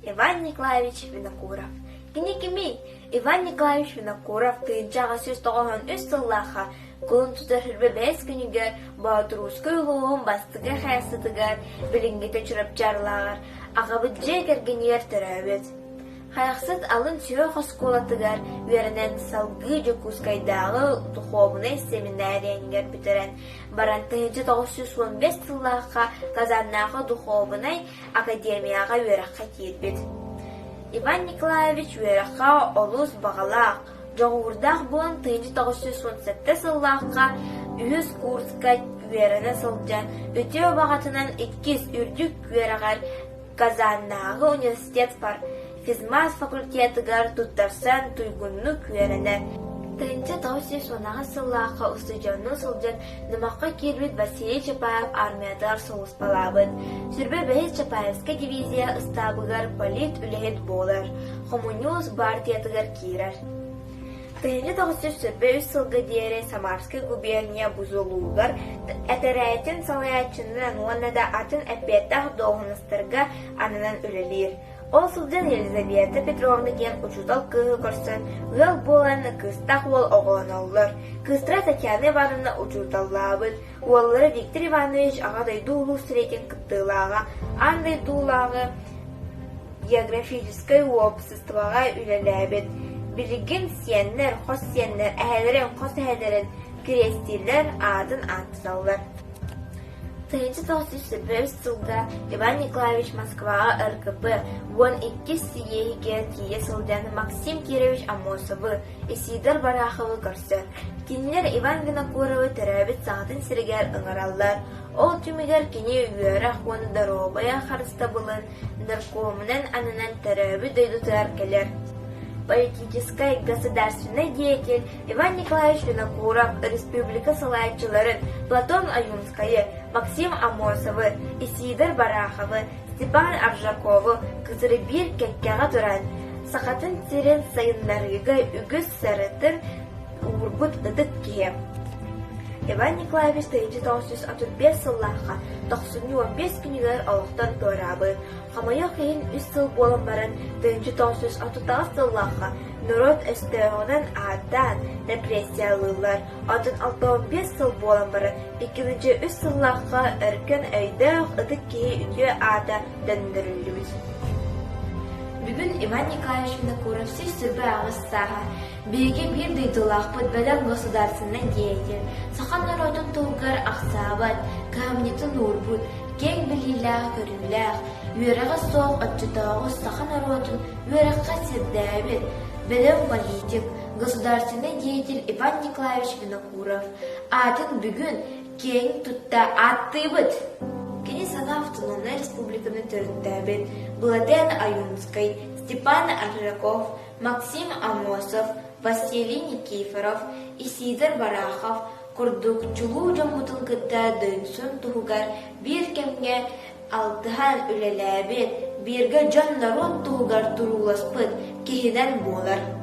Иван Николаевич Винокуров. Кини кимий? Иван Николаевич Винокуров 1893 сыллаахха кулун тутар 25 күнүгэр Боотуруускай улууһун бастакы хайысытыгар билиҥҥитэ Чурапчы Арылааҕар аҕабыт дьиэ кэргэнигэр төрөөбүт. Хайахсыт алын сүһүөх оскуолатыгар үөрэнэн салгыы Дьокуускайдааҕы духуобунай семинарияньгар бүтэрэн баран 1915 сыллаахха Казаннааҕы духуобунай академияҕа үөрэххэ киирбит. Иван Николаевич үөрэххэ олус баҕалаах, дьоҕурдаах буолан 1917 сыллаахха үһүс курска үөрэнэ сылдьан үтүө баҕатынан иккис үрдүк үөрэҕэр Казаннааҕы университет физмат факультетыгар туттарсан туйгуннук үөрэнэр. 1918 сыллаахха устудьуоннуу сылдьан Нымахха киирбит Василий Чапаев армиятыгар сулууспалаабыт. Сүрбэ бэһис Чапаевскай дивизия ыстаабыгар полит-үлэһит буолар, хомуньуус баартыйатыгар киирэр. 1923 сылга диэри Самарскай губерния бузулуугар этэрээтин салайааччынан уонна да атын эппиэттээх дуоһунастарга ананан үлэлиир. Ол сылдьан Елизавета Петровна диэн учуутал кыыһы көрсөн, ыал буолан кыыстаах уол оҕолоноллор. Кыыстара Татьяна Ивановна учууталлаабыт, уоллара Виктор Иванович Аҕа дойду Улуу сэриитин кыттыылааҕа, аан дойдулааҕы географическай уопсастыбаҕа үлэлээбит. Билигин сиэннэр, хос сиэннэр эһэлэрин, хос эһэлэрин кириэстииллэр, аатын ааттаталлар. 1991 сылга Иван Николаевич Москваҕа РКП 12 сийиэһигэр тиийэ сылдьан Максим Кирович Аммосовы, Исидор Бараховы көрсөр. Кинилэр Иван Винокуровы төрөөбүт саҕатын сиригэр ыҥыраллар. Ол түмүгэр кини үөрэх уонна доруобуйа харыстабылын наркомунан ананан төрөөбүт дойдутугар кэлэр. Политическай, государственнай деятель Иван Николаевич Винокуров республика салайааччыларын Платон Ойунскайы, Максим Аммосовы, Исидор Бараховы, Степан Аржакову кытары биир кэккэҕэ туран, Сахатын сирин сайыннарыыга үгүс сыратын уурбут ытык киһи. Иван Николаевич 1935 сыллаахха тохсунньу 15 күнүгэр олохтон туораабыт. Хомойуох иһин үс сыл буолан баран 1938 сыллаахха норуот өстөөҕүнэн ааттаан репрессиялыыллар. Оттон 65 сыл буолан баран 2003 сыллаахха өркөн өйдөөх ытык киһи үтүө аата төннөрүллүбүт. Бүгүн Иван Николаевич Винокуров сис сүрбэ аҕыс сааһа Биһиги биир дойдулаахпыт бөдөҥ государственнай деятель, саха норуотун туһугар ахсаабат, кыһамньытын уурбут, киэҥ билиилээх-көрүүлээх, үөрэҕэ суох оччотооҕу саха норуотун үөрэххэ сирдээбит, бөдөҥ политик, государственнай деятель Иван Николаевич Винокуров аатын бүгүн киэҥ тутта ааттыыбыт. Кини саҥа автономнай республиканы төрүттээбит Былатыан Ойунскай, Степан Аржаков, Максим Аммосов, Василий Никифоров, Исидор Барахов курдук чулуу дьоммутун кытта дойдутун туһугар биир кэмҥэ алтыһан үлэлээбит, бииргэ дьон-норуот туһугар турууласпыт киһинэн буолар.